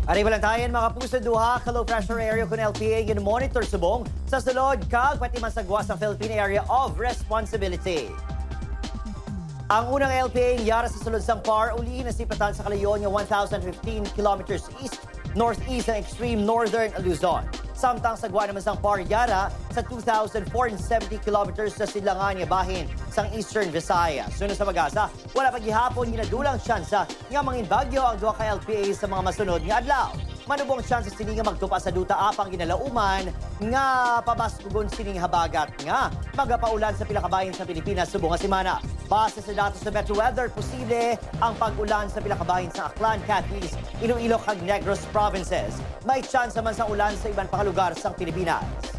Ari balantayan, mga kapuso, duha ka low pressure area kun LPA gin-monitor subong sa sulod kag pati man sa guwas ng Philippine Area of Responsibility. Ang unang LPA yara sa sulod sang PAR uli nasipatan sa kalayon nga 1,015 kilometers east northeast ng extreme northern Luzon. Samtang sa guwa naman sang PAR yara sa 2,470 kilometers sa silangan nga bahin sang Eastern Visayas. Sunod sa PAGASA, wala pa gihapon ginadulang tsansa nga mangin bagyo ang duha ka LPA sa mga masunod nga adlaw. Manubo ang tsansa sini nga magtupa sa duta apang ginalauman nga pabaskugon sining habagat nga magapaulan sa pila ka bahin sa Pilipinas subong nga semana. Base sa datos sa Metro Weather, posible ang pag-ulan sa pila ka bahin sa Aklan, Capiz, Iloilo kag Negros provinces. May tsansa man sa ulan sa iban pa ka lugar sa Pilipinas.